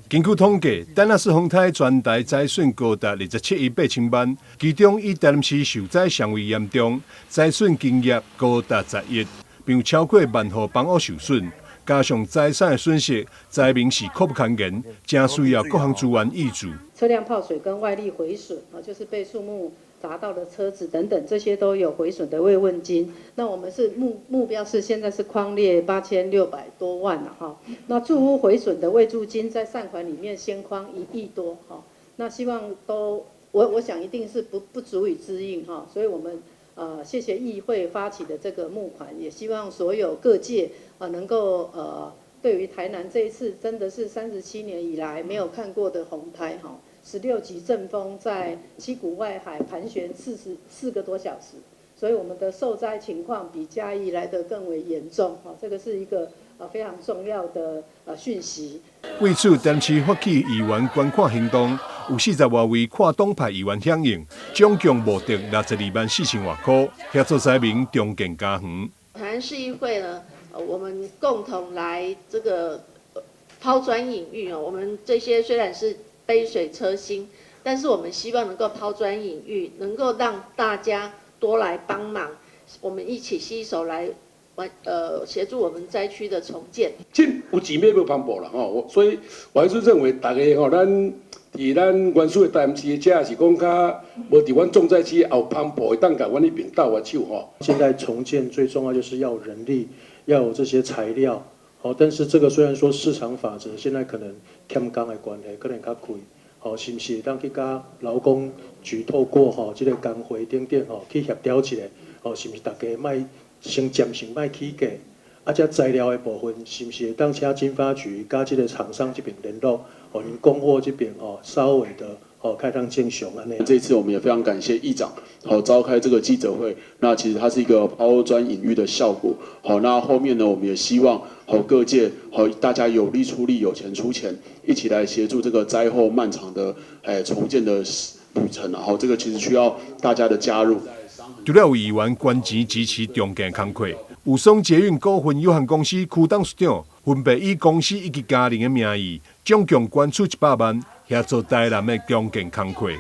根據統計，丹那斯風颱全台災損高達27億8千萬，其中以台南市受災上為嚴重，災損金額高達10億，並有超過萬戶房屋受損，加上財產的損失，災民是苦不堪言，誠需要各項資源挹注。車輛泡水跟外力毀損啊，就是被樹木砸到的車子等等，這些都有毀損的慰問金。那我們是目標是現在是匡列8600多萬了哈。那住屋毀損的慰助金在善款裡面先匡1億多哈。那希望都我想一定是不足以支應哈，所以我們謝謝議會發起的這個募款，也希望所有各界啊能夠對於台南這一次真的是37年以來沒有看過的洪颱哈。16級陣風在七股外海盤旋44個多小時，所以我們的受災情況比嘉義來得更為嚴重，哈，這個是一個非常重要的訊息。為此，台南市發起議員捐款行動，有40外位跨黨派議員響應，總共募得62萬4千外箍，協助災民重建家園。台南市議會呢，我們共同來這個拋磚引玉哦。我們這些雖然是杯水車薪，但是我們希望能夠拋磚引玉，能夠讓大家多來幫忙，我們一起攜手來完協助我們災區的重建。這有錢買無帆布啦吼，所以我還是認為大家吼，咱佇咱原始的台南市這是講較無佇阮重災區有帆布會當共阮彼邊鬥下手吼。現在重建最重要就是要人力，要有這些材料。好，但是這個雖然說市場法則，現在可能欠工的關係可能較貴，好，是毋是會當去佮勞工局透過吼這個工會等等吼去協調一下，吼，是毋是大家莫先暫時莫起價，啊，這材料的部分是毋是會當請經發局佮這個廠商這邊聯絡，予𪜶供貨這邊吼稍微的哦開當正常按呢。這次我們也非常感謝議長，好召開這個記者會。那其實它是一個拋磚引玉的效果。好，那後面呢，我們也希望好各界好大家有力出力，有錢出錢，一起來協助這個災後漫長的重建的旅程。然後這個其實需要大家的加入。除了有議員捐錢支持重建工課，友松捷運股份有限公司區董事長分別以公司以及家人的名義，總共捐出100萬，協助台南的重建工課。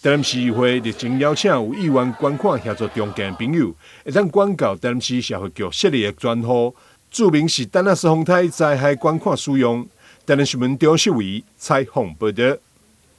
台南市議會熱情邀請有意願捐款協助重建的朋友，會當捐到台南市社會局設立的專戶，註明是丹那斯風颱災害捐款使用。台南新聞張秀偉採訪報導。